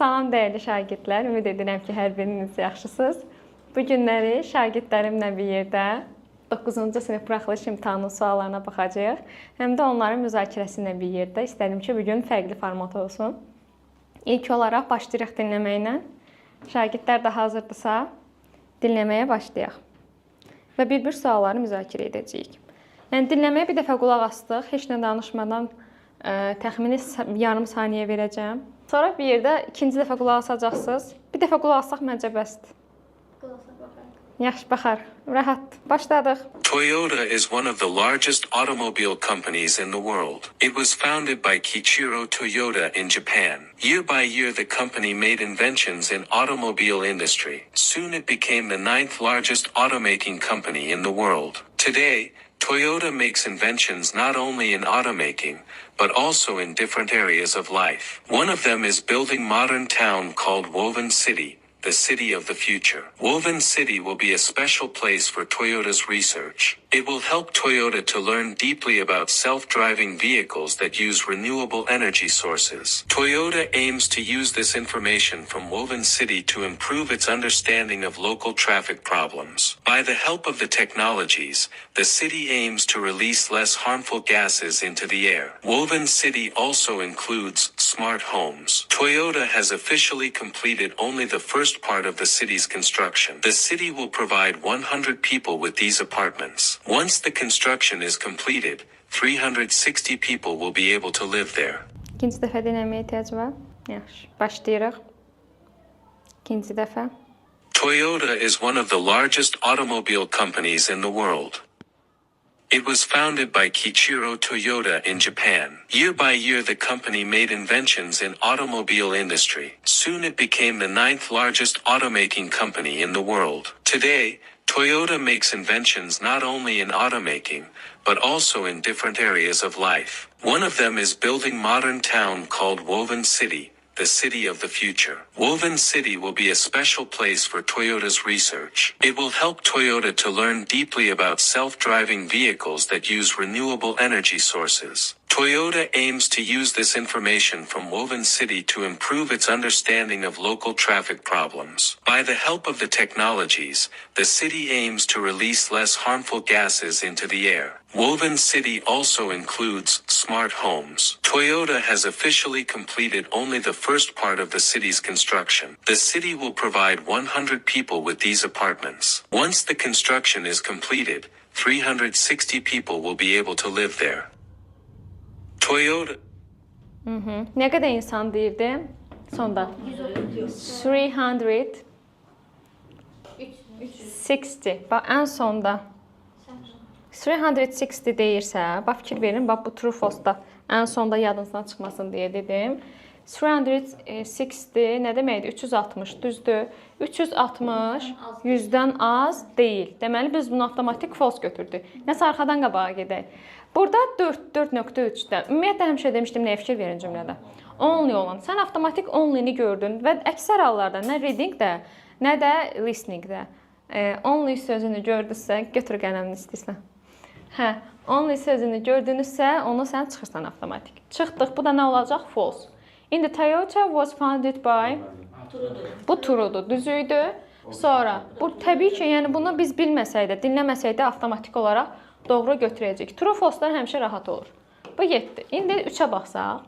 Salam dəyərli şagirdlər, ümid edirəm ki, hər biriniz yaxşısınız. Bu günləri şagirdlərimlə bir yerdə 9-cu sinif buraxılış imtahanının suallarına baxacağıq. Həm də onların müzakirəsi ilə bir yerdə. İstədim ki, bu gün fərqli format olsun. İlk olaraq başlayırıq dinləməklə. Şagirdlər də hazırdırsa, dinləməyə başlayaq. Və bir-bir sualları müzakirə edəcəyik. Yəni dinləməyə bir dəfə qulaq asdıq, heç nə danışmadan təxmini yarım saniyə verəcəm. Sonra bir yerdə ikinci dəfə qulaq asacaqsınız. Bir dəfə qulaq assaq məncə bəsdir. Yaxşı, baxar. Rahat. Başladıq. Toyota is one of the largest automobile companies in the world. It was founded by Kiichiro Toyota in Japan. Year by year the company made inventions in automobile industry. Soon it became the ninth largest automaking company in the world. Today, Toyota makes inventions not only in automaking, but also in different areas of life. One of them is building modern town called Woven City, the city of the future. Woven City will be a special place for Toyota's research. It will help Toyota to learn deeply about self-driving vehicles that use renewable energy sources. Toyota aims to use this information from Woven City to improve its understanding of local traffic problems. By the help of the technologies, the city aims to release less harmful gases into the air. Woven City also includes smart homes. Toyota has officially completed only the first part of the city's construction. The city will provide 100 people with these apartments. Once the construction is completed, 360 people will be able to live there. İkinci dəfə dinləməyə ehtiyac var. Yaxşı. Başlayırıq. İkinci dəfə. Toyota is one of the largest automobile companies in the world. It was founded by Kiichiro Toyota in Japan. Year by year the company made inventions in automobile industry. Soon it became the ninth largest automaking company in the world. Today, Toyota makes inventions not only in automaking, but also in different areas of life. One of them is building modern town called Woven City, the city of the future. Woven City will be a special place for Toyota's research. It will help Toyota to learn deeply about self-driving vehicles that use renewable energy sources. Toyota aims to use this information from Woven City to improve its understanding of local traffic problems. By the help of the technologies, the city aims to release less harmful gases into the air. Woven City also includes smart homes. Toyota has officially completed only the first part of the city's construction. The city will provide 100 people with these apartments. Once the construction is completed, 360 people will be able to live there. Toyota Nə qədər insan deyirdi? Sonda. 360. Bax, ən sonda. 360 deyirsə, bax fikir verin, bax bu true false-da ən sonda yadınızdan çıxmasın deyə dedim. 360 nə deməkdir? 360, düzdür. 360 100-dən az deyil. Deməli biz bunu avtomatik false götürdük. Nəsə arxadan qabağa gedək. Burada 4, 4.3-də. Ümumiyyətlə həmişə demişdim, nəyə fikir verin cümlədə. Only olan. Sən avtomatik only-ni gördün və əksər hallarda nə reading-də, nə də listening-də only sözünü gördünüzsə, götür qələmini istəyirsən. Hə, only sözünü gördünüzsə, onu sən çıxırsan avtomatik. Çıxdıq. Bu da nə olacaq? False. İndi Toyota was founded by. Bu true'dur, düz idi. Sonra bu təbii ki, yəni bunu biz bilməsək də, dinləməsək də avtomatik olaraq doğru götürəcəyik. True false-lar həmişə rahat olur. Bu getdi. İndi 3-ə baxsaq.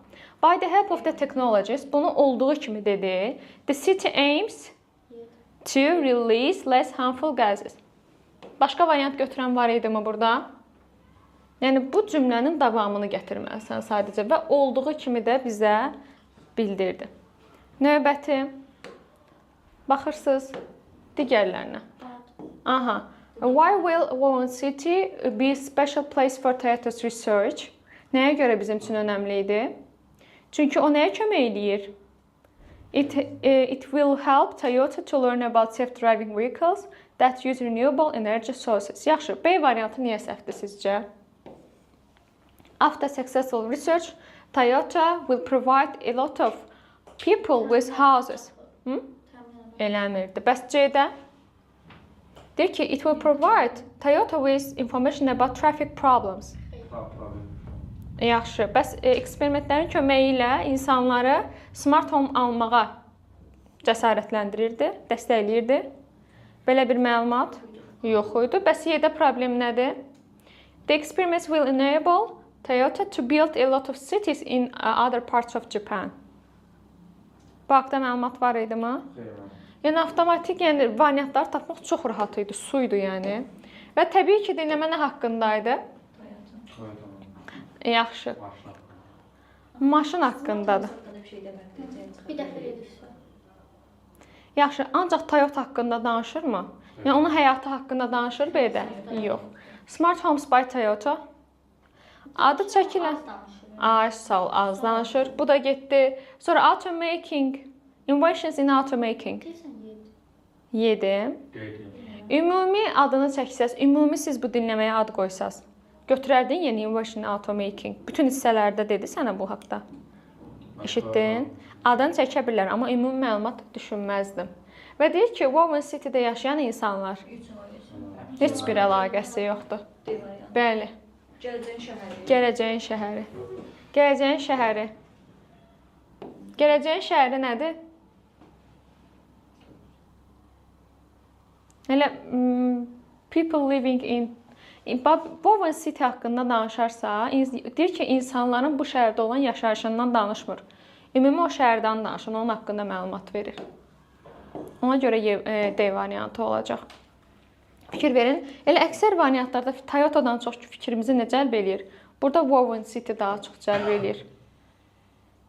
By the help of the technologies, bunu olduğu kimi dedi. The city aims to release less harmful gases. Başqa variant götürən var idimi burada? Yəni bu cümlənin davamını gətirməlisən sadəcə və olduğu kimi də bizə bildirdi. Növbəti, baxırsınız digərlərinə. Aha. Why will Woven City be a special place for Toyota's research? Nəyə görə bizim üçün önəmli idi? Çünki o nəyə kömək eləyir? It will help Toyota to learn about self-driving vehicles that use renewable energy sources. Yaxşı, B variantı niyə səhvdir sizcə? After successful research, Toyota will provide a lot of people with houses. Hı? Eləmirdi. Bəs C-də? Deyir ki, it will provide Toyota with information about traffic problems. Yaxşı. Bəs eksperimentlərin köməyi ilə insanları smart home almağa Cəsarətləndirirdi, dəstəkləyirdi. Belə bir məlumat yox idi. Bəs Y-də problem nədir? The experiments will enable Toyota to build a lot of cities in other parts of Japan. Bu haqda məlumat var idi mi? Yəni avtomatik, yəni variantları tapmaq çox rahat idi, su idi yəni. Və təbii ki, dinləmə nə haqqında idi? Yaxşı. Maşın haqqındadır. Bir dəfə edirsən. Yaxşı, ancaq Toyota haqqında danışırmı? Yəni onun həyatı haqqında danışır B-də? Yox. Smart Homes by Toyota. Adı çəkilən. Ay, sağ ol, az danışır. Bu da getdi. Sonra automaking, inventions in automaking. 7. Ümumi adını çəksəz, ümumi siz bu dinləməyə ad qoysaz, götürərdin yeni invention in automaking. Bütün hissələrdə dedi sənə bu haqda. Eşitdin? Adını çəkə bilər, amma ümumi məlumat düşünməzdim. Və deyir ki, Woven City-də yaşayan insanlar heç bir əlaqəsi yoxdur. Bəli. Gələcəyin şəhəri. Gələcəyin şəhəri. Gələcəyin şəhəri. Gələcəyin şəhəri nədir? Elə people living in Woven City haqqında danışarsa, deyir ki, insanların bu şəhərdə olan yaşayışından danışmır. Ümumi o şəhərdən danışır, onun haqqında məlumat verir. Ona görə D variantı olacaq. Fikir verin, elə əksər variantlarda Toyota'dan çox fikrimizi nə cəlb eləyir? Burada Woven City daha çox cəlb eləyir.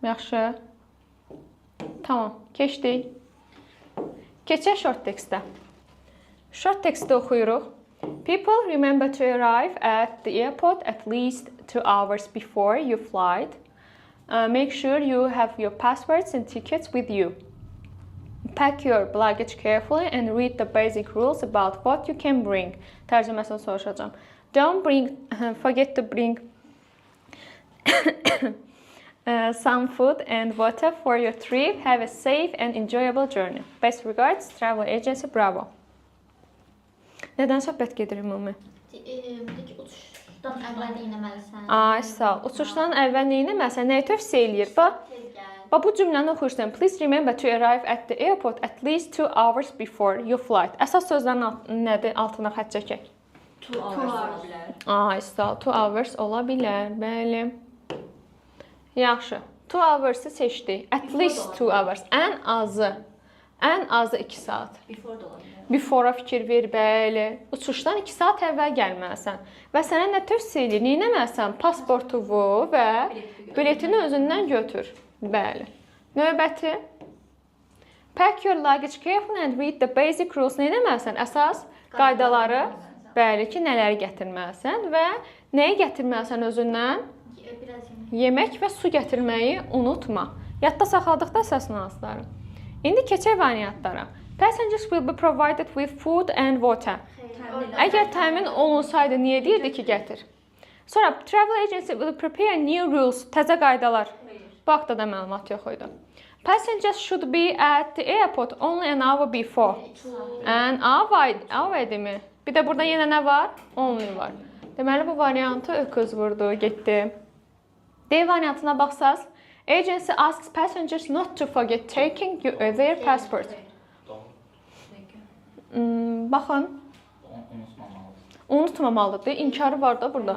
Yaxşı. Tamam, keçdik. Keçək short tekstə. Short tekstdə oxuyuruq. People remember to arrive at the airport at least 2 hours before your flight. Make sure you have your passports and tickets with you. Pack your luggage carefully and read the basic rules about what you can bring. Tərcüməsini soruşacağam. Don't bring, forget to bring some food and water for your trip. Have a safe and enjoyable journey. Best regards, Travel Agency Bravo. Nədən söhbət gedir ümumi? Uçuşdan əvvəl nə etməlisən? Ay, sağ ol. Uçuşdan əvvəl nə etməlisən? Nəyi tövsiyə eləyir? Bax, bu cümləni oxuyursan. Please remember to arrive at the airport at least 2 hours before your flight. Əsas sözlərin nədir? Altına xətt çəkək. 2 hours ola bilər. Ay, sağ ol. 2 hours ola bilər. Bəli. Yaxşı. 2 hours-ı seçdik. At least 2 hours. Ən azı. Ən azı 2 saat. Before da ola bilər. Before-a fikir ver, bəli. Uçuşdan 2 saat əvvəl gəlməlisən. Və sənə nə tövsiyə eləyir? Nə etməlisən? Pasportunu və biletini özündən götür. Bəli. Növbəti. Pack your luggage carefully and read the basic rules. Nə etməlisən? Əsas qaydaları, bəli ki, nələri gətirməlisən və nəyi gətirməlisən özündən? Yemək və su gətirməyi unutma. Yadda saxladıqda əsas nüansları. İndi keçək variantlara. Passengers will be provided with food and water. Əgər təmin olunsaydı, niyə deyirdi ki, gətir? Sonra, travel agency will prepare new rules, təzə qaydalar. Bu haqda da məlumat yox idi. Passengers should be at the airport only an hour before. An hour idimi? Bir də burada yenə nə var? Only var. Deməli, bu variantı öküz vurdu, getdi. D variantına baxsaz, agency asks passengers not to forget taking their passport. Baxın. Unutmamalıdır. İnkarı var da burada.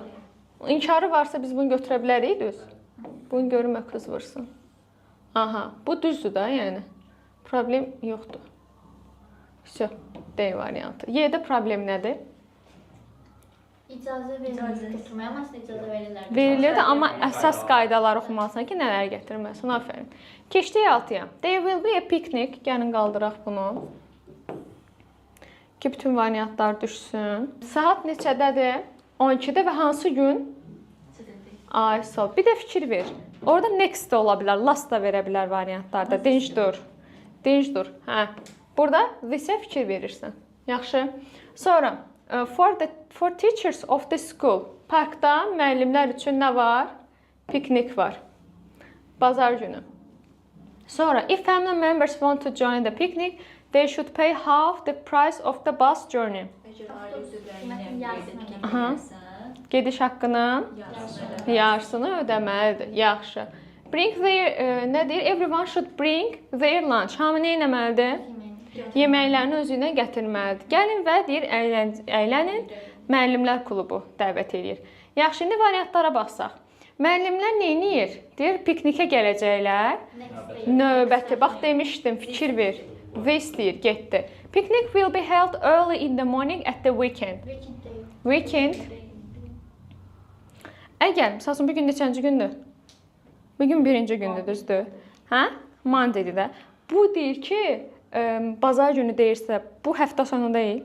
İnkarı varsa biz bunu götürə bilərik düz. Bunu görüm öküz vursun. Aha, bu düzdür da yəni. Problem yoxdur. Vəsə, D variantı. Y-də problem nədir? İcazə verilir götürməyə, amma əslində icazə verirlər. Verilirdi, amma əsas qaydaları oxumalısan ki, nələr gətirməlisən. Aferin. Keçdik 6-ya. There will be a picnic. Gəlin qaldıraq bunu. Ki, bütün variantlar düşsün. Saat neçədədir? 12-də və hansı gün? Ay, sağ ol. Bir də fikir ver. Orada next də ola bilər, last da verə bilər variantlarda. Dinc dur. Dinc dur. Hə. Burada this-ə fikir verirsən. Yaxşı. Sonra, for teachers of the school. Parkda müəllimlər üçün nə var? Piknik var. Bazar günü. Sonra, if family members want to join the picnic, they should pay half the price of the bus journey. Aha. Gediş haqqının yarısını ödəməlidir. Yaxşı. Bring their, nə deyir? Everyone should bring their lunch. Hamı nə etməlidir? Yeməklərini özü ilə gətirməlidir. Gəlin və deyir, əylənin. Müəllimlər klubu dəvət eləyir. Yaxşı, indi variantlara baxsaq. Müəllimlər nə eləyir? Deyir, piknikə gələcəklər. Növbəti. Bax, demişdim, fikir ver. This deyir, getdi. Picnic will be held early in the morning at the weekend. Weekend. Əgər, məsəl üçün, bugün neçənci gündür? Bugün birinci gündür, düzdür? Hə? Mondaydır da. Bu deyir ki, bazar günü deyirsə, bu həftə sonu deyil.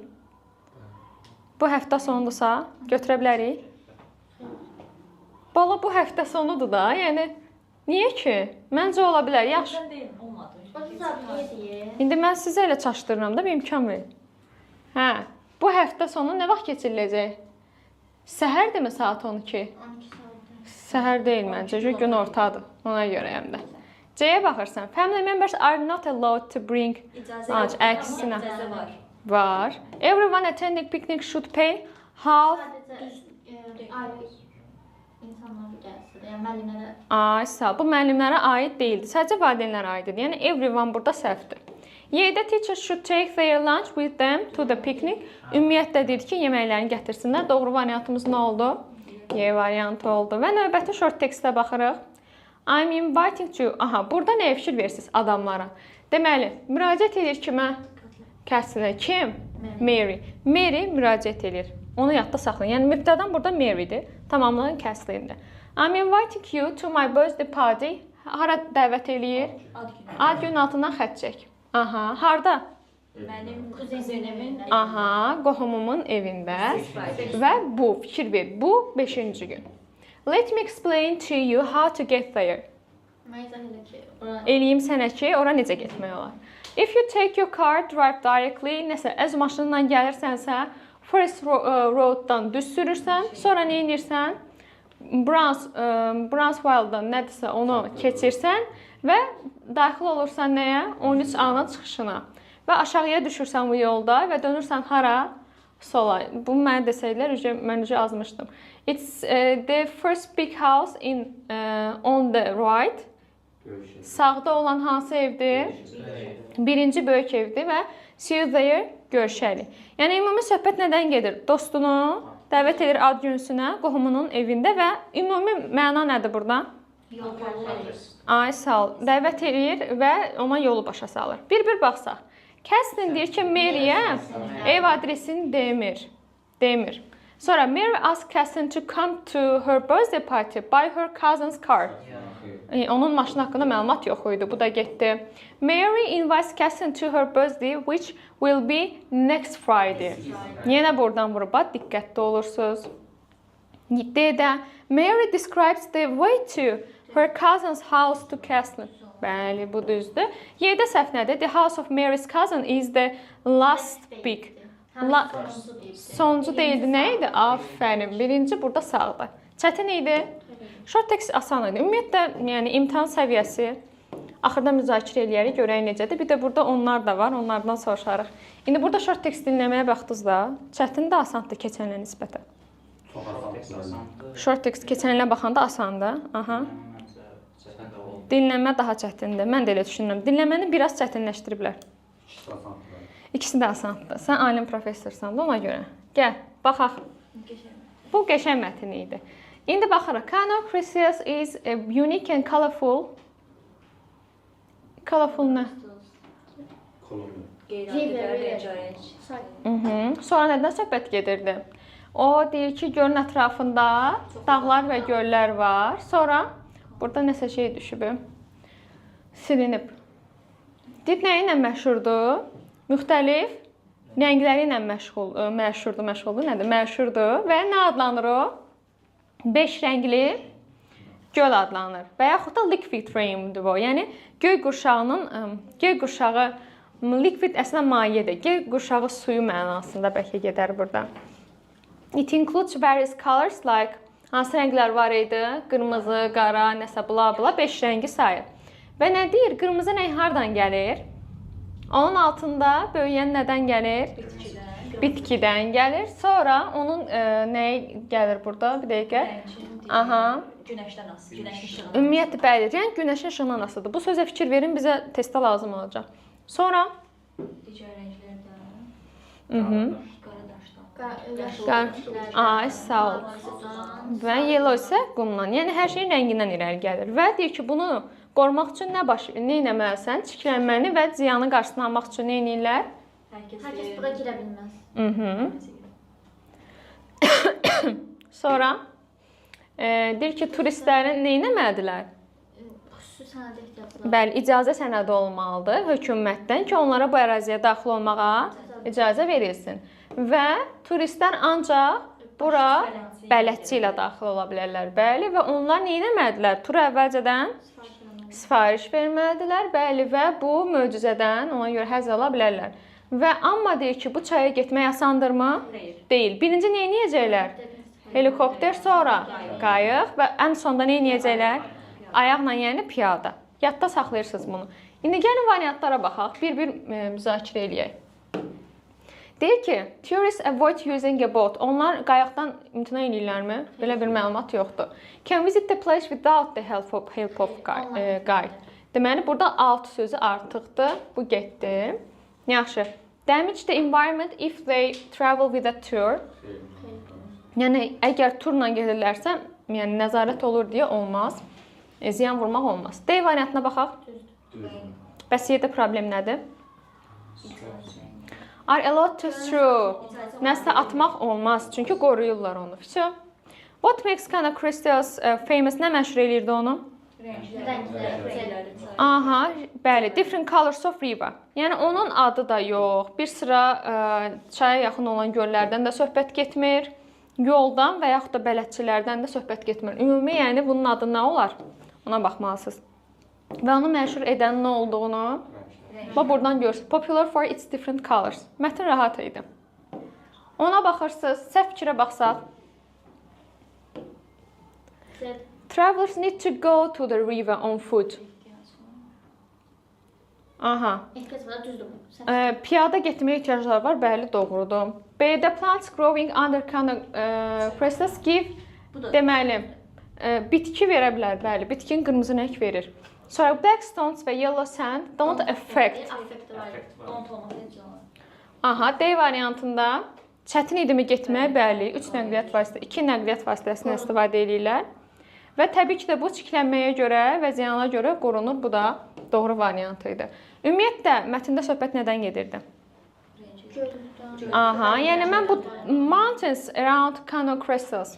Bu həftə sonudursa, götürə bilərik. Bala, bu həftə sonudur da, yəni niyə ki? Məncə ola bilər, yaxşı. İndi mən sizə elə çaşdırıram da, bir imkan verin. Hə, bu həftə sonu nə vaxt keçiriləcək? Səhərdirmi saat 12? Səhər deyil məncə, çünki gün ortadır, ona görə həm də. C-yə baxırsan. Family members are not allowed to bring lunch. Əksinə. Var. Everyone attending picnic should pay half. Sadəcə ailə insanlar gəlsin. Yəni müəllimlərə. Ay, sağ ol. Bu müəllimlərə aid deyildi. Sadəcə valideynlərə aid idi. Yəni everyone burada səhvdir. Y-də teachers should take their lunch with them to the picnic. Ümumiyyətlə deyir ki, yeməklərini gətirsinlər. Doğru variantımız nə oldu? Y variantı oldu. Və növbəti short tekstə baxırıq. I'm inviting you. Aha, burada nəyə fikir verirsiniz adamlara? Deməli, müraciət edir kimə? Kəsinə. Kim? Mary. Mary müraciət edir. Onu yadda saxlayın. Yəni, mübtədan burada Mary'dir. Tamamlanan kəslindir. I'm inviting you to my birthday party. Hara dəvət eləyir? Ad günün altından xətt çək. Aha, harda? Mənim kuzenimin. Aha, qohumumun evində. Və bu, fikir ver, bu 5-ci gün. Let me explain to you how to get there. Eləyim sənə ki, ora necə getmək olar. If you take your car, drive directly. Nəsə, əz maşınla gəlirsənsə, Forest Road-dan düz sürürsən, sonra nə edirsən? Brownsville-dan nədirsə onu keçirsən və daxil olursan nəyə? 13A-nın çıxışına. Və aşağıya düşürsən bu yolda və dönürsən hara? Sola. Bunu mənə desəydilər, mən uca azmışdım. It's the first big house in on the right. Sağda olan hansı evdir? Birinci böyük evdir və see you there, görüşərik. Yəni, ümumi söhbət nədən gedir? Dostunu dəvət edir ad günsünə, qohumunun evində və ümumi məna nədir burada? Ay, sağ ol. Dəvət edir və ona yolu başa salır. Bir-bir baxsaq. Kathleen deyir ki, Mary'yə ev adresini demir. Demir. Sonra Mary asked Kathleen to come to her birthday party by her cousin's car. Onun maşını haqqında məlumat yox idi. Bu da getdi. Mary invites Kathleen to her birthday, which will be next Friday. Yenə buradan vurub, diqqətli olursunuz. D-də Mary describes the way to her cousin's house to Kathleen. Bəli, bu düzdür. Y-də səhv nədir? The house of Mary's cousin is the last big. Sonuncu deyildi. Nə idi? Afərin. Birinci burada sağdır. Çətin idi. Short text asan idi. Ümumiyyətlə, yəni imtahan səviyyəsi axırda müzakirə eləyərik, görək necədir. Bir də burada onlar da var, onlardan soruşarıq. İndi burada short text dinləməyə baxdınız da, çətin də asandır keçən ilə nisbətən. Short text keçən ilə baxanda asandır. Aha. Dinləmə daha çətindir. Mən də elə düşünürəm. Dinləməni biraz çətinləşdiriblər. İkisi də asandır. Sən alim professorsan da ona görə. Gəl, baxaq. Bu qəşəng mətn idi. İndi baxırıq. Kano Chryseis is unique and colorful. Colorful nə? Sonra nədən söhbət gedirdi? O deyir ki, gölün ətrafında dağlar və göllər var. Sonra burada nəsə şey düşüb, silinib. Deyib, nə ilə məşhurdur? Müxtəlif rəngləri ilə məşhurdur, nədir? Məşhurdur və nə adlanır o? 5 rəngli göl adlanır. Və yaxud da liquid rainbow, yəni göy qurşağının, göy qurşağı, liquid əslində mayedir. Göy qurşağı suyu mənasında bəlkə gedər burada. It includes various colors like hansı rənglər var idi? Qırmızı, qara, nəsə bla bla 5 rəngi sayır. Və nə deyir? Qırmızı rəng hardan gəlir? Onun altında böyüyən nədən gəlir? Bitkidən. Bitkidən gəlir. Sonra onun nəyə gəlir burada? Bir dəqiqə. Aha. Günəşdən asılı, günəşin işığından. Ümumiyyətlə bəli, rəng günəşin işığından asılıdır. Bu sözə fikir verin, bizə testdə lazım olacaq. Sonra Digər rənglər də qara daşdan. Ay, sağ ol. Və yellow isə qumdan. Yəni hər şeyin rəngindən irəli gəlir. Və deyir ki, bunu qorumaq üçün nə etməlisən? Çiklənməni və ziyanın qarşısını almaq üçün nə edirlər? Hər kəs bura girə bilməz. Sonra deyir ki, turistlərin nə etməlidirlər? Xüsusi sənədə ehtiyacları var. Bəli, icazə sənədi olmalıdır hökumətdən ki, onlara bu əraziyə daxil olmağa icazə verilsin. Və turistlər ancaq bura bələdçi ilə daxil ola bilərlər. Bəli, və onlar nə etməlidirlər? Turu əvvəlcədən sifariş verməlidirlər. Bəli, və bu möcüzədən ona görə həzz ala bilərlər. Və amma deyir ki, bu çaya getmək asandırmı? Xeyr. Deyil. Birinci nə edəcəklər? Helikopter, sonra qayıq və ən sonda nə edəcəklər? Ayaqla, yəni piyada. Yadda saxlayırsınız bunu. İndi gəlin variantlara baxaq. Bir-bir müzakirə eləyək. Deyir ki, tourists avoid using a boat. Onlar qayıqdan imtina eləyirlərmi? Belə bir məlumat yoxdur. Can visit the place without the help of guide. Deməli, burada alt sözü artıqdır. Bu getdi. Yaxşı. Damage the environment if they travel with a tour. Yəni, əgər turla gedirlərsə, yəni nəzarət olur deyə olmaz. Ziyan vurmaq olmaz. D variantına baxaq. Bəs yerdə problem nədir? Are allowed to throw. Nəsə atmaq olmaz, çünki qoruyurlar onu. Vəsə. What makes Kano Crystals famous? Nə məşhur eləyirdi onu? Rəngləri. Aha, bəli, different colors of river. Yəni onun adı da yox. Bir sıra çaya yaxın olan göllərdən də söhbət getmir. Yoldan və yaxud da bələdçilərdən də söhbət getmir. Ümumi, yəni bunun adı nə olar? Ona baxmalısınız. Və onu məşhur edən nə olduğunu bax buradan görürsünüz. Popular for its different colors. Mətn rahat idi. Ona baxırsınız, səhv fikrə baxsaq. Travelers need to go to the river on foot. Aha. Ehtiyac var, düzdür bu. Piyada getməyə ehtiyacları var, bəli, doğrudur. B-də plants growing under Kano crystals give, deməli, bitki verə bilər, bəli, bitkinin qırmızı rəng verir. Sonra black stones və yellow sand don't affect. Aha, D variantında çətin idimi getməyə, bəli, 3 nəqliyyat vasitəsi, 2 nəqliyyat vasitəsindən istifadə eləyirlər. Və təbii ki də bu çiklənməyə görə və ziyana görə qorunur. Bu da doğru variantı idi. Ümumiyyətlə, mətndə söhbət nədən gedirdi? Aha, yəni mən bu mountains around Kano Crystals.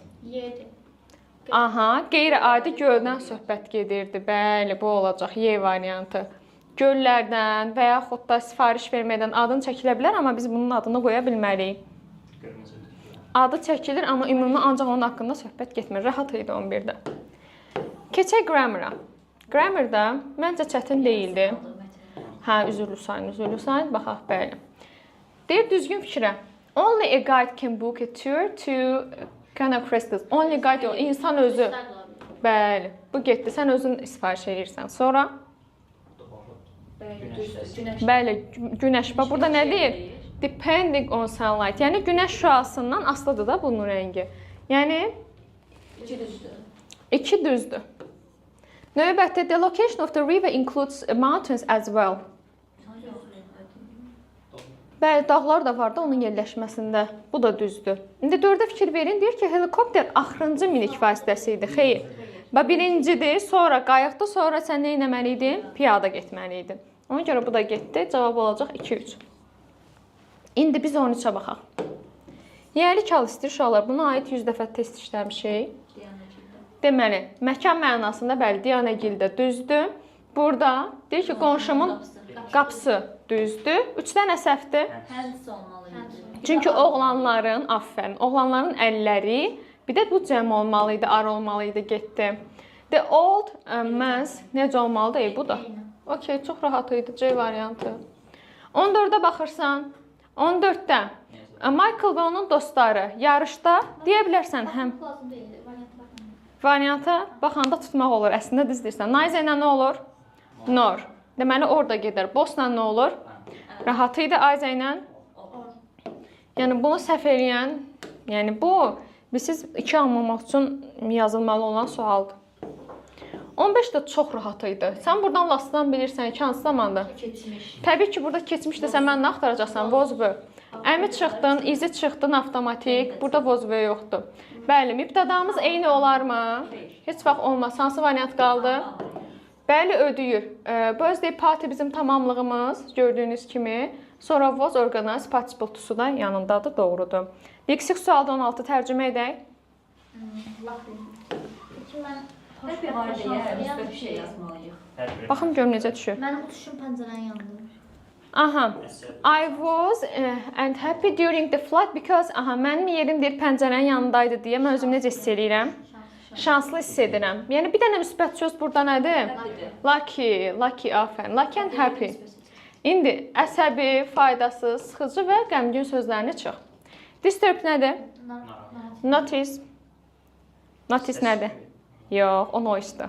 Aha, qeyri-adi göldən söhbət gedirdi. Bəli, bu olacaq Y variantı. Göllərdən və yaxud da sifariş verməkdən adını çəkilə bilər, amma biz bunun adını qoya bilməliyik. Adı çəkilir, amma ümumi ancaq onun haqqında söhbət getmir. Rahat idi 11-də. Keçək grammara. Grammarda məncə çətin deyildi. Hə, üzürlü sayın, üzürlü sayın. Baxaq, bəli. Deyir düzgün fikrə. Only a guide can book a tour to Kano Crystals. Only guide, insan özü. Bəli, bu getdi. Sən özün sifariş edirsən. Sonra? Bəli, günəş. Bax, burada nə deyir? Depending on sunlight. Yəni, günəş şüasından asılıdır da bunun rəngi. Yəni, iki düzdür. Növbəti, the location of the river includes mountains as well. Bəli, dağlar da var da onun yerləşməsində. Bu da düzdür. İndi dördə fikir verin. Deyir ki, helikopter axırıncı minik vasitəsi idi. Xeyr. Bax, birincidir, sonra qayıqdı, sonra sən nə etməli idin? Piyada getməli idin. Ona görə bu da getdi. Cavab olacaq 2-3. İndi biz 13-ə baxaq. Yəlik hal istəyir uşaqlar. Buna aid 100 dəfə test işləmişik. Deməli, məkan mənasında bəli, Diyanəgildə düzdür. Burada deyir ki, qonşumun qapısı düzdür. 3 dənə səhvdir. Çünki oğlanların, aferin, oğlanların əlləri, bir də bu cəm olmalı idi, ar olmalı idi, getdi. The old man's necə olmalıdır? Bu da. Okey, çox rahat idi C variantı. 14-ə baxırsan, 14-də Michael və onun dostları yarışda deyə bilərsən həm varianta baxanda tutmaq olur. Əslində düz deyirsən. Nice ilə nə olur? Nor. Deməli, orada gedər. Bossla nə olur? Rahat idi. Ayza ilə? Yəni, bunu səhv eləyən, yəni bu Bilirsiniz, 2 almamaq üçün yazılmalı olan sualdır. 15 də çox rahat idi. Sən buradan lastdan bilirsən ki, hansı zamandır? Keçmiş. Təbii ki, burada keçmiş desən mən nə axtaracaqsan? Was were. Əmi çıxdın, izi çıxdın avtomatik. Burada was were yoxdur. Bəli, mübtədamız eyni olarmı? Heç vaxt olmaz. Hansı variant qaldı? Bəli, ödəyir. Birthday party bizim tamamlığımız, gördüyünüz kimi. Sonra was organized participle to da yanındadır, doğrudur. Leksik sualda 16 tərcümə edək. Peki mən Happy var deyə müsbət bir şey yazmalıyıq. Baxın görüm necə düşür. Mənim uçuşum pəncərənin yanında. Aha. I was and happy during the flight because aha mənim yerim deyir pəncərənin yanındaydı deyə mən özümü necə hiss eləyirəm? Şanslı hiss edirəm. Yəni bir dənə müsbət söz burada nədir? Lucky, lucky, afərin. Lucky and happy. İndi əsəbi, faydasız, sıxıcı və qəmgin sözlərini çıx. Disturb nədir? Notice. Notice nədir? Yox, o noise-dur.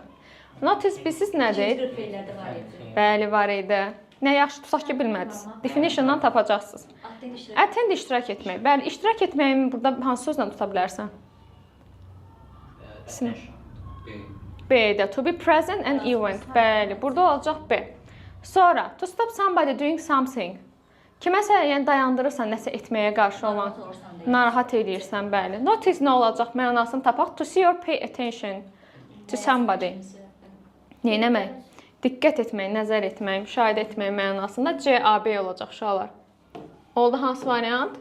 Notice bilsiz nədir? İkinci qrup feillərdə var idi. Bəli, var idi. Nə yaxşı tutaq ki, bilmədiniz. Definition-dan tapacaqsınız. Attend iştirak. Attend iştirak etmək. Bəli, iştirak etməyi burada hansı sözlə tuta bilərsən? B-də to be present and event. Bəli, burada olacaq B. Sonra to stop somebody doing something. Kiməsə yəni dayandırırsan nəsə etməyə qarşı olan. Narahat eləyirsən, bəli. Notice nə olacaq? Mənasını tapaq. To see or pay attention to somebody. Neynəmək? Diqqət etmək, nəzər etmək, müşahidə etmək mənasında C, A, B olacaq uşaqlar. Oldu hansı variant?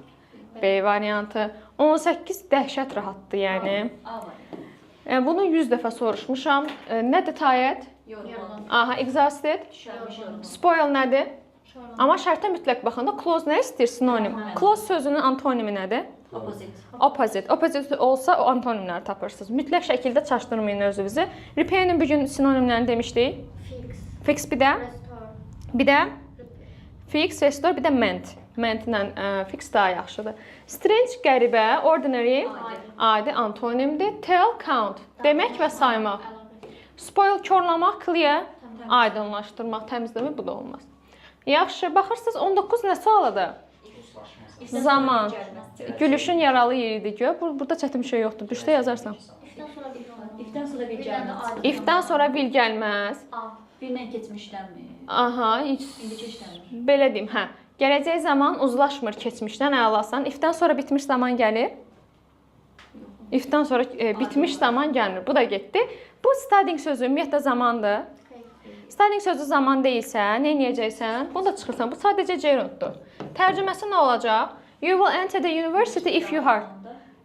B variantı. 18 dəhşət rahatdır yəni. A variantı. Bunu 100 dəfə soruşmuşam. Nədir tired? Yorğun. Aha, exhausted. Düşərmiş yorğun. Spoil nədir? Amma şərtə mütləq baxanda close nə istəyir? Sinonim. Close sözünün antonimi nədir? Opposite. Opposite. Opposite olsa o antonimləri tapırsınız. Mütləq şəkildə çaşdırmayın özünüzü. Repair-in bu gün sinonimlərini demişdik. Fix. Fix bir də, Restore. bir də fix, restore, bir də mend. Mend ilə fix daha yaxşıdır. Strange qəribə, ordinary adi antonimdir. Tell, count demək və saymaq. Spoil korlamaq, clear aydınlaşdırmaq, təmizləmək bu da olmaz. Yaxşı, baxırsınız 19 nə sualıdır? Zaman. Gülüşün yaralı yeridir gör. Burada çətin bir şey yoxdur. Düşdə yazarsan. Ifdən sonra bir olmaz. Ifdən sonra bir gəlməz. Ifdən sonra bil gəlməz. A. Birlə keçmişdənmi? Aha, İndi keçdənmi? belə deyim, hə. Gələcək zaman uzlaşmır keçmişdən, əlasan. Ifdən sonra bitmiş zaman gəlir. Ifdən sonra bitmiş zaman gəlmir. Bu da getdi. Bu studying sözü ümumiyyətlə zamandır. Studying sözü zaman deyilsə, nə edəcəksən? Bunu da çıxırsan. Bu sadəcə gerunddur. Tərcüməsi nə olacaq? You will enter the university if you hard.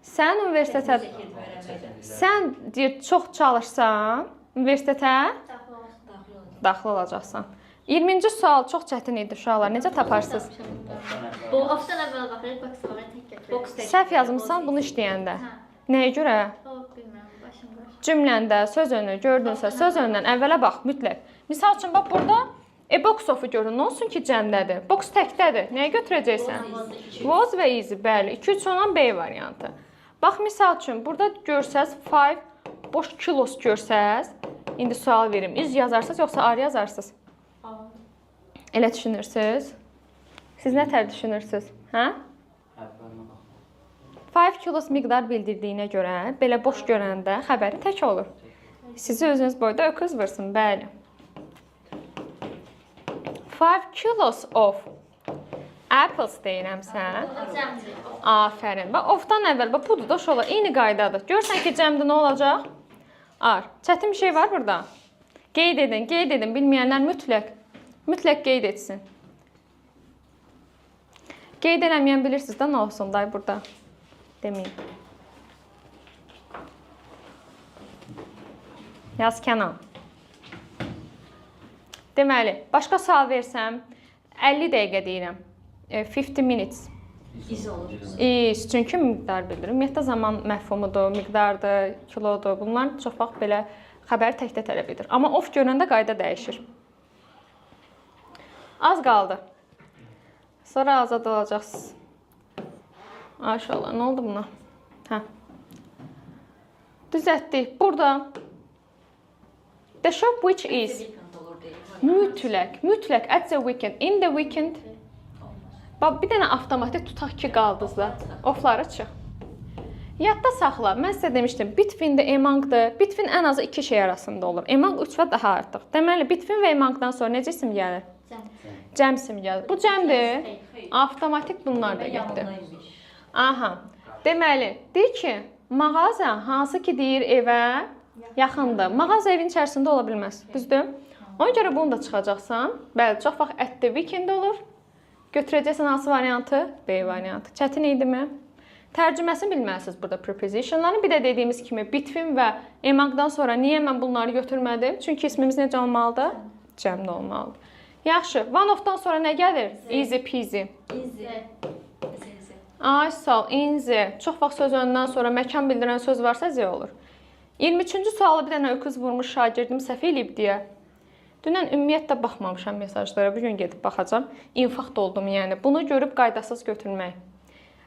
Sən universitetə sən deyir çox çalışsan, universitetə daxil olacaqsan. 20-ci sual çox çətin idi uşaqlar. Necə taparsınız? Ofdan əvvəl baxırıq, box var, tək gətirir. Səhv yazmısan bunu işləyəndə. Nəyə görə? O, bilmirəm, başım qarışdı. Cümləndə söz önü gördünsə, söz önündən əvvələ bax mütləq. Misal üçün bax burada box of-u görün. Nə olsun ki cəmdədir? Box təkdədir. Nəyə götürəcəksən? Was və is, bəli. 2 3 olan B variantı. Bax misal üçün burada görsəz 5 boş kilos görsəz, indi sual verim. Is yazarsınız yoxsa are yazarsınız? Elə düşünürsüz? Siz nə tər düşünürsüz? Hə? 5 kilos miqdar bildirdiyinə görə belə boş görəndə xəbəri tək olur. Sizi özünüz boyda öküz vursun, bəli. 5 kilos of apples deyirəmsə. Afərin. Bax, ofdan əvvəl bax budur da uşaqlar, eyni qaydadır. Görürsən ki, cəmdə nə olacaq? Ar. Çətin bir şey var burada. Qeyd edin, qeyd edin. Bilməyənlər mütləq qeyd etsin. Qeyd eləməyən bilirsiniz də nə olsun day burada. Deməyim. Yaz Kənan. Deməli, başqa sual versəm, 50 dəqiqə deyirəm. 50 minutes. İz olur. İz, çünki miqdar bildirir. Ümumiyyətlə zaman məfhumudur, miqdardır, kilodur. Bunlar çox vaxt belə xəbəri təkdə tələb edir. Amma of görəndə qayda dəyişir. Az qaldı. Sonra azad olacaqsınız. Maşallah, nə oldu buna? Hə. Düzəltdik. Burada the shop which is mütləq at the weekend, in the weekend. Bax, bir dənə avtomatik tutaq ki, qaldınız da. Ofları çıx. Yadda saxla. Mən sizə demişdim, between-də among-dır. Between ən azı iki şey arasında olur. Among 3 və daha artıq. Deməli, between və among-dan sonra necə isim gəlir? Cəm. Cəm isim gəlir. Bu cəmdir. Xeyr. Avtomatik bunlar da Demək, getdi. yanındaymış. Aha. Deməli, deyir ki, mağaza hansı ki deyir evə yaxındır. Mağaza evin içərisində ola bilməz. Düzdür? Ona görə bunu da çıxacaqsan. Bəli, çox vaxt at the weekend olur. Götürəcəksən hansı variantı? B variantı. Çətin idimi? Tərcüməsini bilməlisiniz burada prepositionların. Bir də dediyimiz kimi between və among-dan sonra niyə mən bunları götürmədim? Çünki ismimiz necə olmalıdır? Cəmdə olmalıdır. Yaxşı, one of-dan sonra nə gəlir? Easy peasy. Easy. Z. Z, Z. Ay sağ ol, in the. Çox vaxt söz öndən sonra məkan bildirən söz varsa Z olur. 23-cü sualı bir dənə öküz vurmuş şagirdim səhv eləyib deyə. Dünən ümumiyyətlə baxmamışam mesajlara. Bu gün gedib baxacam. İnfakt oldum yəni. Bunu görüb qaydasız götürmək.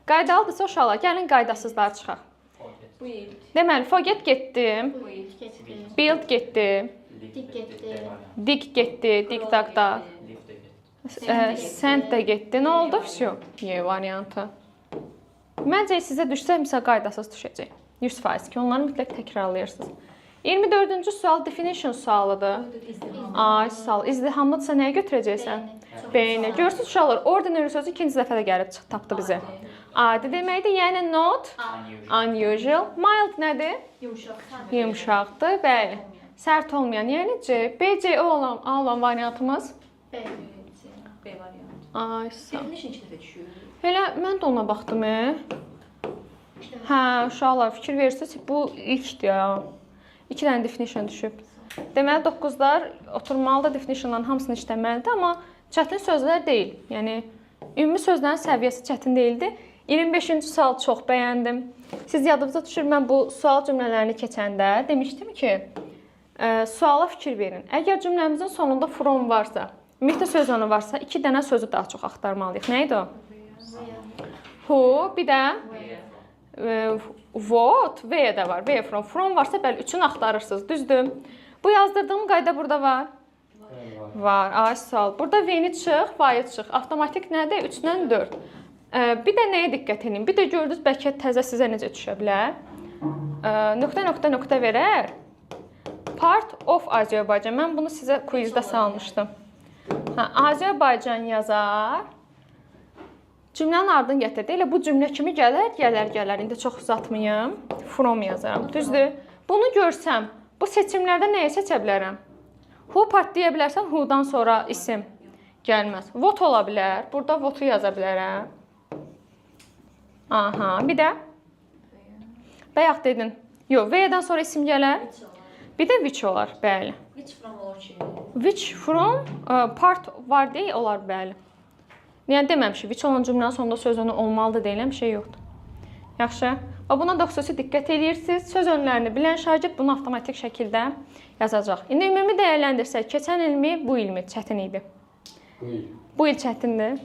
Qaydalıdırsa uşaqlar, gəlin qaydasızlar çıxaq. Bu il. Deməli, forget getdi, Bu il. Getdi. build getdi, Dig getdi. dig getdi, dig dag da. Lift də getdi. Send də getdi. Nə oldu? Vəsio. Y variantı. Məncə sizə düşsə misal qaydasız düşəcək. 100% ki, onları mütləq təkrarlayırsınız. 24-cü sual definition sualıdır. Ay, sağ ol. İzdihamlıdırsa nəyə götürəcəksən? B-ni. Görürsüz uşaqlar, ordinary sözü ikinci dəfə də gəlib çıx tapdı bizi. Adi deməkdir, yəni not Unusual. unusual. Mild nədir? Yumşaq. Yumşaqdır, bəli. Sərt olmayan, yəni C. B, C, O olan, A olan variantımız. B. C. B variantı. Ay, sağ ol. Definition iki dəfə düşür. Elə mən də ona baxdım. E. Hə, uşaqlar fikir verirsiniz, bu ilkdir ya. İki dənə definition düşüb. Deməli 9-lar oturmalıdır, definitionların hamısını işləməlidir, amma çətin sözlər deyil. Yəni ümumi sözlərin səviyyəsi çətin deyildi. 25-ci sual çox bəyəndim. Siz yadınıza düşür, mən bu sual cümlələrini keçəndə demişdim ki, suala fikir verin. Əgər cümləmizin sonunda from varsa, ümumiyyətlə söz onu varsa, iki dənə sözü daha çox axtarmalıyıq. Nə idi o? Who, bir də what, where də var. Where from. From varsa bəli, üçün axtarırsınız, düzdür? Bu yazdırdığım qayda burada var. Bəli, var. Var. Ay sağ ol. Burada V-ni çıx, Y-i çıx. Avtomatik nədir? 3-dən 4. Bir də nəyə diqqət edin? Bir də gördünüz bəlkə təzə sizə necə düşə bilər. Nöqtə nöqtə nöqtə verər. Part of Azərbaycan. Mən bunu sizə quizdə salmışdım. Hə, Azərbaycan yazar. Cümlənin ardını gətirdi. Elə bu cümlə kimi gələr, gələr, gələr. İndi çox uzatmayım. From yazaram. Düzdür? Bunu görsəm, bu seçimlərdə nəyi seçə bilərəm? Who part deyə bilərsən, who-dan sonra isim gəlməz. What ola bilər. Burada what-u yaza bilərəm. Aha, bir də bayaq dedin. Yox, V-dən sonra isim gələr. Which olar. Bir də which olar, bəli. Which from olar ki? Which from part var deyə olar, bəli. Yəni deməmişik, which olan cümlənin sonunda söz önü olmalıdır deyilən bir şey yoxdur. Yaxşı. Və buna da xüsusi diqqət eləyirsiniz. Söz önlərini bilən şagird bunu avtomatik şəkildə yazacaq. İndi ümumi dəyərləndirsək, keçən ilmi, bu ilmi çətin idi. Bu il. Bu il çətindir.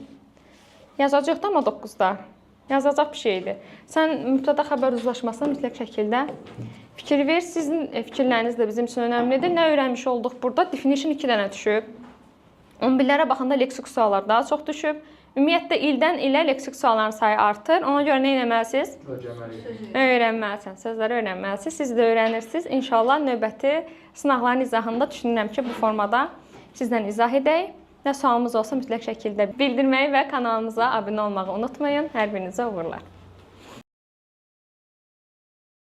Yazacaqdı amma 9-da. Yazacaq bir şeydir. Sən mübtəda xəbər uzlaşmasına mütləq şəkildə fikir ver. Sizin fikirləriniz də bizim üçün önəmlidir. Nə öyrənmiş olduq burada? Definition 2 dənə düşüb. 11-lərə baxanda leksik suallar daha çox düşüb. Ümumiyyətlə ildən ilə leksik sualların sayı artır. Ona görə nə etməlisiniz? Öyrənməliyik. Öyrənməlisən, sözləri öyrənməlisiniz. Siz də öyrənirsiniz. İnşallah növbəti sınaqların izahında düşünürəm ki, bu formada sizlə izah edək. Nə sualımız olsa mütləq şəkildə bildirməyi və kanalımıza abunə olmağı unutmayın. Hər birinizə uğurlar.